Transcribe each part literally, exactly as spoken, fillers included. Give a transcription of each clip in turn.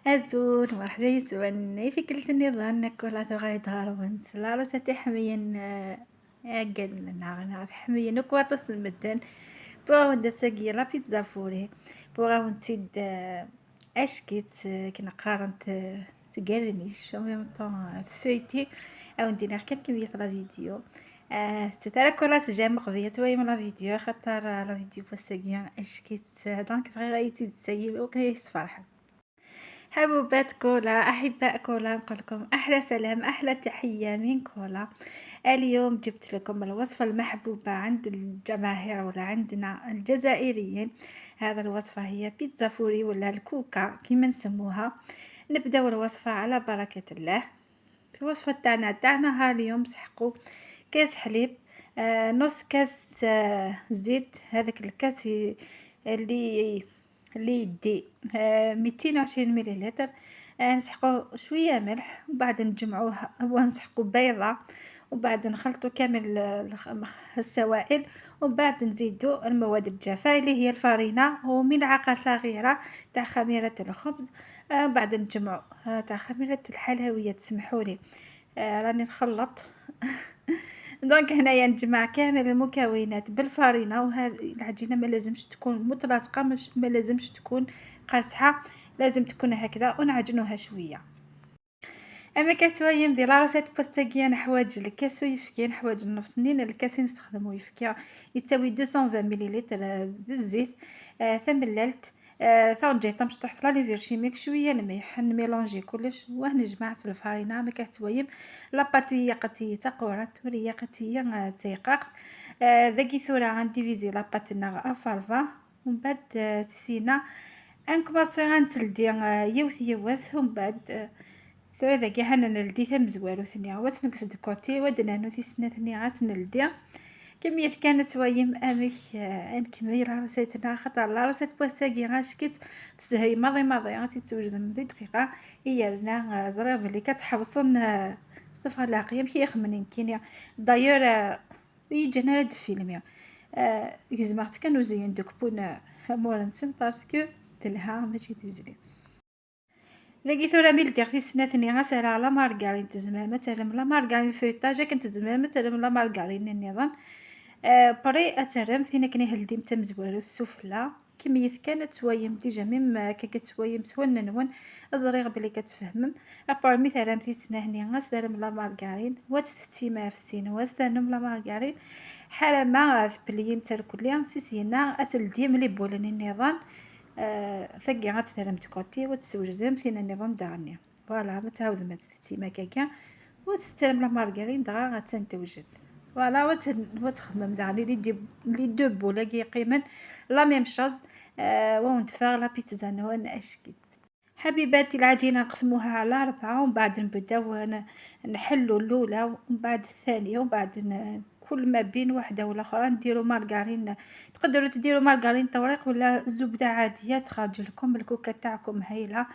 Azul, merḥba yes-wen. I tikkelt nniḍen, kul ad tuɣal ɣer-wen s la recette iḥemyen, eh, agad-nneɣ, neɣ iḥemyen akk waṭas n medden. Pour-awen-d ass-agi la pizza fourrée. Pour-awen-tt-id, eh, ack-itt, eh, akken qqarent, eh, tgernic, en même temps, eh, tfeuilletée. Ad-wen-d-iniɣ kan kemmlet la vidéo. Eh, ttut ara kul ass j'aime qbel ad twayem la vidéo, axaṭer, eh, la vidéo n wass-agi ack-itt, eh, donc bɣiɣ ad yi-tt-id-tsayim, akken ad yi-tesferḥem. حبوبات كولا، أحباء كولا، نقول لكم أحلى سلام، أحلى تحية من كولا. اليوم جبت لكم الوصفة المحبوبة عند الجماهير ولا عندنا الجزائريين. هذا الوصفة هي بيتزا فوري ولا الكوكا كيما نسموها. نبداو الوصفة على بركة الله. الوصفة تاعنا، تاع نهار اليوم، سحقوا كاس حليب، آه، نص كاس، آه، زيت. هذاك الكاس ي-، اللي، اللي يدي، آه، ميتين وعشرين مليلتر. آه، نسحقوا شوية ملح، ومن بعد نجمعوها، ونسحقوا بيضة، ومن بعد نخلطوا كامل ال-، الخ-، السوائل، ومن بعد نزيدوا المواد الجافة اللي هي الفرينة وملعقة صغيرة تاع خميرة الخبز. آه، ومن بعد نجمعوا، آه، تاع خميرة الحلويات، سمحوا لي. آه، راني نخلط. Donc هنايا نجمع كامل المكونات بالفرينة، وهذه العجينة ما لازمش تكون متلاصقة، مش، ما لازمش تكون قاصحة، لازم تكون هكذا، ونعجنوها شوية. اما كتوايم ديال la recette بوستاكيا، نحواج الكاس ويفكي، نحواج النفس نين الكاس نستخدمو يفكي يتساوي deux cent vingt millilitres، آه، الزيت، آه، ثمللت، آه، ثاون جاي طمشطوحت لا ليفير شيميك، شويه الملح، نميلونجي كلش وهنجمع الفرينه. ما كتوايم لاباطويه قتي تقورات وريا قتي، آه، تيقاق. آه، ذاكي ثورة غنديفيزي لاباطنا افارفا، ومن بعد، آه، سيسينا انكماسي غنتلدي، آه، يوث يوث، ومن بعد، آه، ثورة ذاكي حنا نلدي ثمزوارو ثنيا وتنكس دكوتي ودنانو تيسنا ثنيا غتنلدي. كمية كانت وايم امك، آه، انكمل عروسيتنا، خاطر العروسات بوساكي غاشكت تزهي ماضي ماضي غادي توجد من دقيقة. ايالنا، آه، زرير بلي كتحوصن، آه، صفا لاقيه مشي يخمنين كينيا. داير، آه، يجينا هاد الفيلم يا، آه، يزمرت كانوا زين دوك بون، آه، مورنسن باسكو تلها ماشي تزلي. داكي ثورة ميل ديغ تيسناتني غسالة لا مارغرين، تزمر مثلا لا مارغرين فوتاج، كنت تزمر مثلا لا مارغرين النظام. آه، بري اترم ثينا كني هلدي متمزوالو السفلى. كمية كانت توايم ديجا ميم كا كتوايم سوان نون. زريغ بلي كتفهمم. ابار مي ثرم تيسناهني غسالة لا مارغرين، وتثتي ما في السين وستانم لا مارغرين. حالة ما تبليم تركليا سيسينا اتلديم لي بولن النظام. آه، ثقي غتدرم دكوتي وتسوجدم ثينا النظام داغني. فوالا، ما تعاود ما تثتي ما كاكا. وتستلم لا مارغرين دغا غتنتوجد. فوالا، وت-، وتخمم داغني لي دي، لي دو بولا كي قيمن لا ميم شوز. آه، ونتفاغ لا بيتزا نون اشكيت. حبيباتي، العجينة نقسموها على ربعة، ومن بعد نبداو ن-، نحلو الأولى، ومن بعد الثانية، ومن بعد ن-، كل ما بين وحدة والأخرى نديرو مارغرين. تقدروا تديروا مارغرين طوريق ولا زبدة عادية، تخرج لكم الكوكة تاعكم هايلة.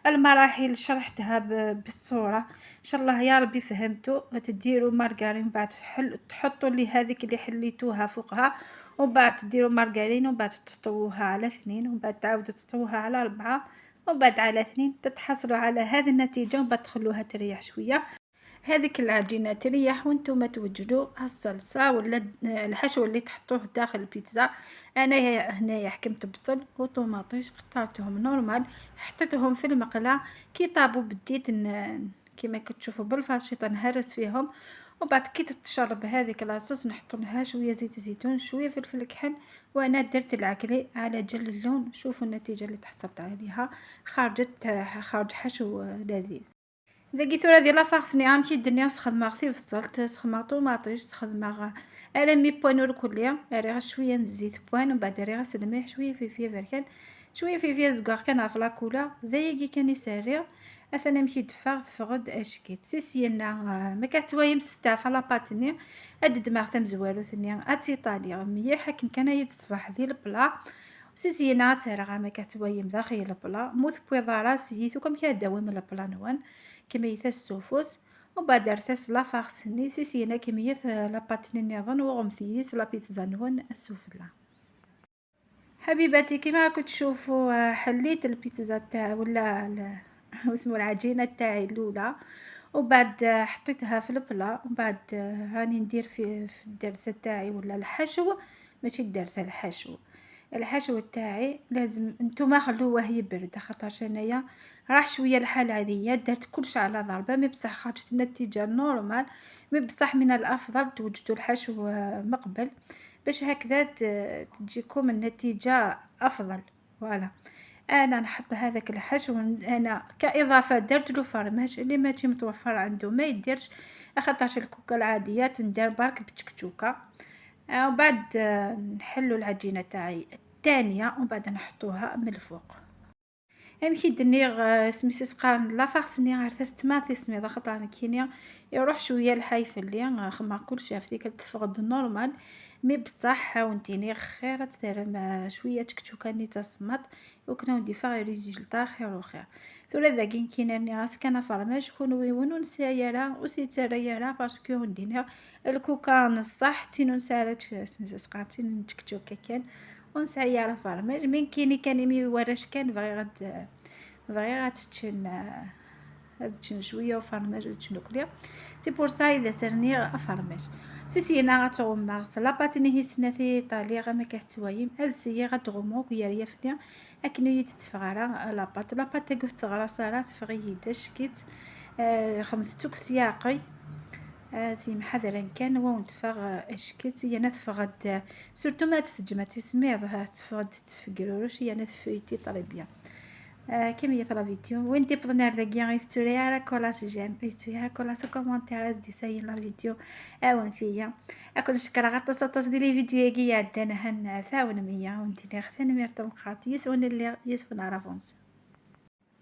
المراحل شرحتها ب-، بالصورة. إن شاء الله يا ربي فهمتوا. تديروا مارغرين، بعد تحل-، تحطوا لي هذيك اللي حليتوها فوقها، ومن بعد تديروا مارغرين، ومن بعد تطووها على اثنين، ومن بعد تعاودوا تطووها على ربعة، ومن بعد على اثنين، تتحصلوا على هذه النتيجة، ومن بعد تخلوها تريح شوية. هذيك العجينة تريح وانتم توجدوا الصلصة ولا الحشو اللي تحطوه داخل البيتزا. انايا هنايا حكمت بصل وطوماطيش، قطعتهم نورمال، حطيتهم في المقلة. كي طابوا بديت ن-، كيما كتشوفوا بالفرشيطة نهرس فيهم، وبعد كي تتشرب هذيك لاصوص نحط لها شوية زيت زيتون، شوية فلفل كحل، وانا درت العكلي على جال اللون. شوفوا النتيجة اللي تحصلت عليها، خرجت، خرج حشو لذيذ. داكي ثورة ديال لافارسني، عام كي دنيا سخدماغ في بصلت، سخدماغ طوماطيش، سخدماغ على مي بوانو الكلية، ريغ شوية نزيت بوان، ومن بعد ريغ سلميح شوية فلفية بركان، شوية فلفية زكاغ كان في لاكولا، ذايقي كان يسريغ. اثنا مكي دفاغ تفغد اشكيت سيسينا، آه، ما كتوايم تستعفى لاباتني. اد دماغ تمزوالو ثنيا اتيطاليا مليح، هكا كان يد الصباح ذي البلا. سيسينا ترى ما كتوايم داخل البلا، موث بويضة راس يثو كم كداوي من البلا نوان. كمية السوفوس، ومن بعد رثاس لافارسني، سيسينا كمية لاباتني نيضن وغمثيس لابيتزا نون السفلى. حبيباتي، كيما راكم تشوفوا، آه، حليت البيتزا تاع، ولا ال-، واسمو العجينة تاعي الأولى، ومن بعد، آه، حطيتها في البلا، ومن بعد، آه، راني ندير في، في الدرسة تاعي ولا الحشو، ماشي الدرسة، الحشو. الحشو تاعي لازم نتوما خلوه يبرد، خاطرش انايا راح شوية الحال عليا، درت كلش على ضربة، mais بصح خرجت النتيجة normal. Mais بصح من الأفضل توجدوا الحشو، آه، مقبل، باش هكذا ت-، تجيكم النتيجة أفضل. Voilà، أنا نحط هذاك الحشو، أنا كإضافة درت له فرماج، اللي ماشي متوفر عنده ما يديرش، خاطرش الكوكا العادية تندار برك بتشكتشوكة. آه، وبعد، آه، نحلو العجينة تاعي الثانية ومن بعد نحطوها من الفوق. أمكي دنيغ، آه، سميسيس قارن لا فارس ني غير تستمع تسميض، خاطر نكيني يروح شوية الحاي فلي، آه، خما كلشي في ذيك تفغد normal. Mais بصح حاونتيني خير تترم، آه، شوية تشكتشوكة ني تسمط، وكنا ودي فيها résultat خير وخير. ثورة ذاكين كينا ني غاس كان فرماج كون ويون ونسايا راه وسيتارا يا راه parce que وندينا الكوكا نصح تين ونسالت سميسيس قارتين نتشكتشوكة كان. ونسعي على فرماج، من كيني كان يمي ورش كان بغي غد، بغي غتشن، غتشن شوية وفرماج وتشنو كليا. C'est pour ça إذا سرني فرماج. سيسينا غتغمى، غسل لاباطيني هي سناتي طالي غا ما كتوايم، هاد السيي غتغمو كيا ريا فنيا، أكنو يتتفغ على لاباط، لاباط تاكو تغرى سارة تفغي يدش كيت، آه، خمس توكس ياقي. آه، سي محذرا كان وندفغ، آه، أشكت، يا نتفغد، آه، surtout ما تتجمع تسميض، ها تفغد تفقروش، يا نتفيتي طري بيان. آه، كم هي la vidéo؟ وين دي بضنار داكيا غيثتوري على كولاس j'aime، غيثتوري على كولاس commentaire، أز دي ساين la vidéo. أون فيا. أكل شكرا غطس أطس دي les vidéos ياكي يعدان هن ثاون مية، وندي لي غثان ميرتم قاط، يسون اللي يسون على فونس.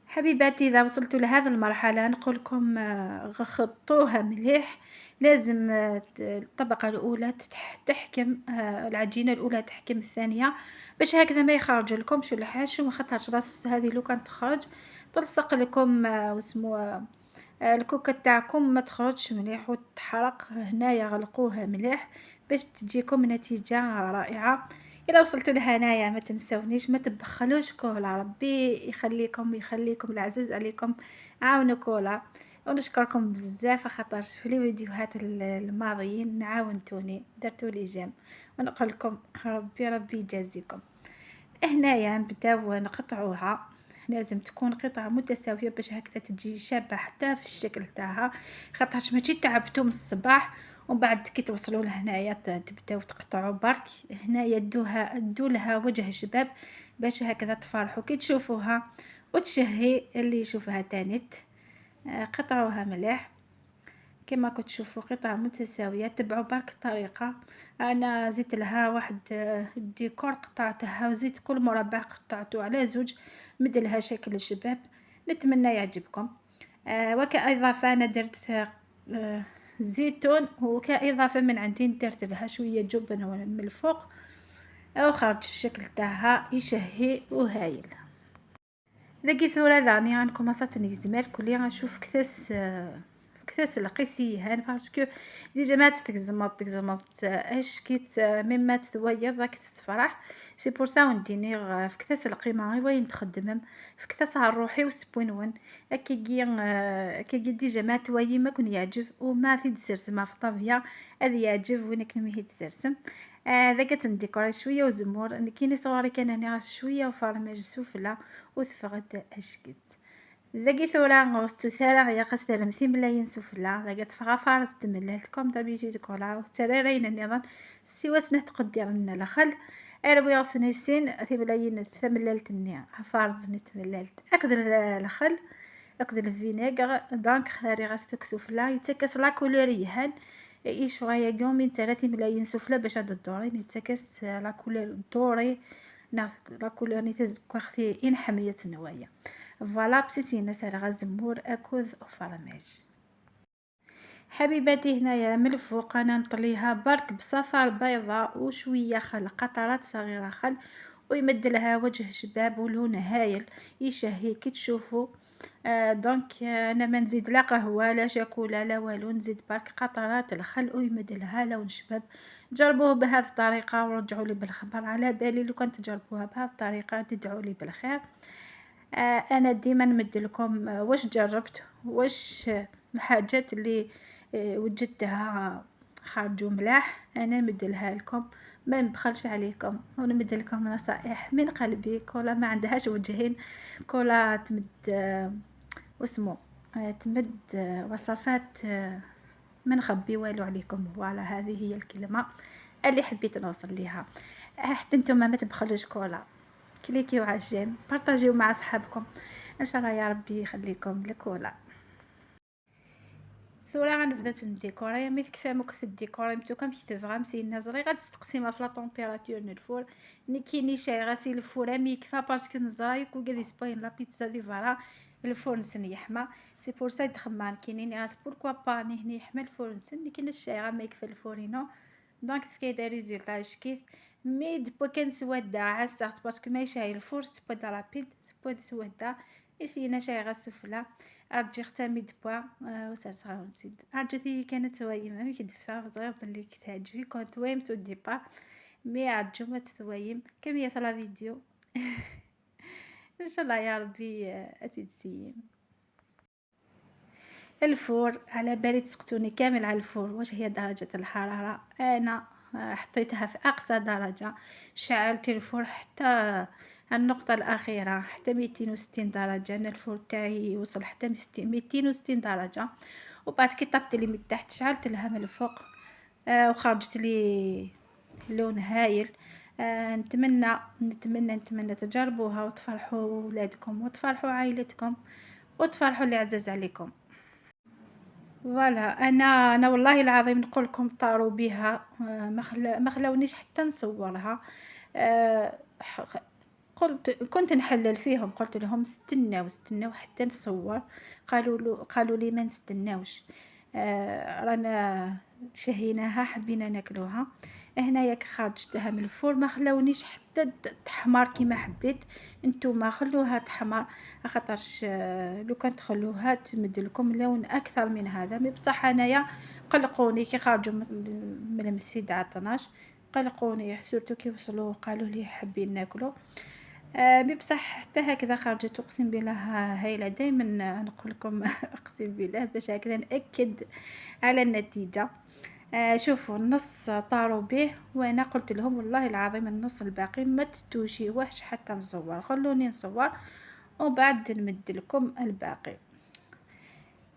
حبيباتي، إذا وصلتوا لهذه المرحلة نقولكم، آه، خطوها مليح. لازم، آه، ت-، الطبقة الأولى تتح-، تحكم، آه، العجينة الأولى تحكم الثانية، باش هكذا ما يخرج لكمش الحشو، ما خاطرش la sauce هذه لو كان تخرج تلصق لكم، آه، واسمو، آه، آه، الكوكا تاعكم ما تخرجش مليح وتحرق. هنايا غلقوها مليح باش تجيكم نتيجة رائعة. إلا وصلتوا لهنايا ما تنسونيش، ما تبخلوش كولا، ربي يخليكم ويخليكم العزيز عليكم، عاونوا كولا. ونشكركم بزاف خاطر في les vidéos ال-، الماضيين عاونتوني، درتوا les j'aime، ونقول لكم ربي، ربي يجازيكم. هنايا نبداو نقطعوها، لازم تكون قطعة متساوية باش هكذا تجي شابة حتى في الشكل تاعها، خاطرش ماشي تعبتو من الصباح ومن بعد كي توصلوا لهنايا ت-، تبداو تقطعوا برك. هنايا دوها، دو لها وجه شباب باش هكذا تفرحوا كي تشوفوها وتشهي اللي يشوفها تانيت. آه، قطعوها مليح. كما كتشوفوا قطع متساوية، تبعوا برك الطريقة. أنا زدت لها واحد، آه، الديكور، قطعتها وزدت كل مربع قطعته على زوج، مد لها شكل الشباب. نتمنى يعجبكم. آه، وكإضافة أنا درت، آه، زيتون، وكإضافة من عندي درت لها شوية جبن من الفوق، وخرج الشكل تاعها يشهي وهايل. داكي ثورة داني غنكومونسا تنيزمر كلي غنشوف كتاس، آه، كتاس القيس يهان parce que déjà ما تتكزمض، تكزمض، آه، اش كيت، آه، مما تتويض راك تسفرح. C'est pour ça ونديني غ-، في كتاس القيمة غير وين تخدمم، في كتاس على روحي وسبوين ون. اكيكي، آه، اكيكي déjà ما تويي ما كن يعجب وما في دسرسمة في الطبيعة، هذا يعجب وين كنمي هي تسرسم. آه، ذاك تنديكوري شوية وزمور، نكيني صوري كان هنا شوية وفرماج سفلى وتفغد اشكت. ذاكي ثورة غوثو ثارة يا قاس ترم ثملاين سفلى، ذاك تفغى فارس تملالت comme d'habitude كولا، وترارين النظام سوى سنة تقدر لنا الخل. أروي غاس نيسين ثملاين ثملالت النيا، فارس نتملالت. أكد ال-، الخل، أكد الفينيغر، donc خاري غاس تكسو فلا، يتكس la couleur يهان. إيش غايا يوم من ثلاثة ملايين سفلى باش هاد الدورين يتكس la couleur dorée. ناخذ la couleur ني تزكو اختي إن حمية نوايا. Voilà، بسيسينا سالغ زمور أكوذ وفرماج. حبيباتي، هنايا من الفوق أنا نطليها برك بصفار بيضاء وشوية خل، قطرات صغيرة خل، ويمد لها وجه شباب ولون هايل يشهي كي تشوفوا. آه، donc، آه، أنا ما نزيد لا قهوة لا شاكولا لا والو، نزيد برك قطرات الخل ويمد لها لون شباب. جربوه بهذه الطريقة ورجعوا لي بالخبر، على بالي لو كان تجربوها بهذه الطريقة تدعوا لي بالخير. آه، انا ديما نمد لكم، آه، واش جربت، واش، آه، الحاجات اللي، آه، وجدتها خرجوا ملاح، انا نمدلها لكم، ما نبخلش عليكم، ونمد لكم نصائح من قلبي. كولا ما عندهاش وجهين، كولا تمد، آه، واسمو، آه، تمد، آه، وصفات، آه، ما نخبي والو عليكم. Voilà، هذه هي الكلمة اللي حبيت نوصل ليها. آه، حتى نتوما ما تبخلوش كولا، كليكيو على الجيم، بارطاجيو مع صحابكم، ان شاء الله يا ربي يخليكم لكولا. ثورة غنبدا تنديكوري، مي تكفى مكث الديكوري متو كم كتبغى مسينا زري غتستقسيمها في la température ن الفور. نكيني شاي غسيل الفور مي يكفى parce que نزرايك وقاد يسباين la pizza دي فارا الفور نسن يحمى. C'est pour ça يتخمى نكيني غاس pourquoi pas ني هني يحمى الفور نسن، لكن الشاي غا ما يكفى الفورينو. Donc تفكي des résultats شكيت. مي دبا كنسوى دا عساغت parce que ما يشعل الفور تبا دا rapide، تبا نسوى دا. يسينا شاي غا السفلى. ارجي ختامي دبا، آه، وسرت غا ونتي. ارجو تي كانت وايمة مي كدفا، صغير بلي كتعجبي كنت وايمت au départ. مي ارجو ما تتوايم كم هي في la vidéo. ان شاء الله يا ربي، آه، اتيدسيم. الفور، على بالي تسقتوني كامل على الفور، واش هي درجة الحرارة؟ انا، آه، حطيتها في اقصى درجة، شعلت الفور حتى النقطة الاخيرة، حتى ميتين وستين درجة. انا الفور تاعي وصل حتى ميتين وستين درجة، وبعد كي طبت لي من تحت شعلت لها من الفوق، آه، وخرجت لي لون هايل. آه، نتمنى، نتمنى، نتمنى تجربوها وتفرحوا ولادكم وتفرحوا عائلتكم وتفرحوا اللي عزاز عليكم. Voilà، انا، انا والله العظيم نقول لكم طاروا بها، آه، ما خلا-، ما خلاونيش حتى نصورها. آه، ح-، قلت، كنت نحلل فيهم، قلت لهم: "استناو، استناو حتى نصور". قالوا له، قالوا لي: "ما نستناوش، آه، رانا شهيناها، حبينا ناكلوها". هنايا كي خرجتها من الفور ما خلاونيش حتى ت-، تحمر كيما حبيت. نتوما خلوها تحمر، خاطرش، آه، لو كان تخلوها تمد لكم لون اكثر من هذا. مي بصح انايا قلقوني كي خرجوا من، من المسيد على اثناش، قلقوني، surtout كي وصلوا قالوا لي حابين ناكلوا. آه، مي بصح حتى هكذا خرجت، اقسم بالله هايله. دائما نقول لكم اقسم بالله باش هكذا ناكد على النتيجه. آه، شوفوا، النص طاروا به، وانا قلت لهم: "والله العظيم النص الباقي ما تتوشيوهش حتى نصور، خلوني نصور وبعد نمد لكم الباقي".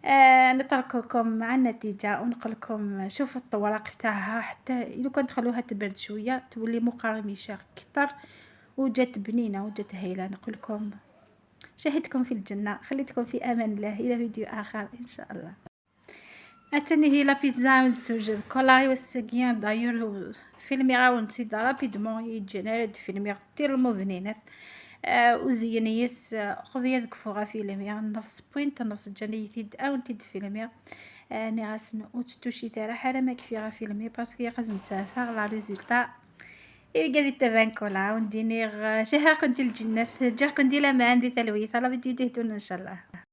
آه، نترككم مع النتيجة ونقول لكم شوفوا الطوراق تاعها، حتى لو كان تخلوها تبرد شوية تولي مقرمشة كتر، وجات بنينة وجات هايلة. نقول لكم شاهدكم في الجنة، خليتكم في أمان الله إلى فيديو آخر إن شاء الله. اتني هي la pizza نتسوجد كولاي والساقيان داير فيلمي غاون سيدا rapidement يجنرد فيلمي غتير المبنينات. آه، وزينيس، آه، قضية ذك فوغا فيلمي نفس بوينت نفس جانيتيد او نتيد فيلمي. آه، ني غاسن اوتشتوشي تاع حالا ما كفي غا فيلمي parce que يا خزن تسافا la résultat. اي قاعد يتبان كولا ونديني غ-، شهر كنت الجنة، جا كنت لا ما عندي تلويث، على فيديو ديهدون ان شاء الله.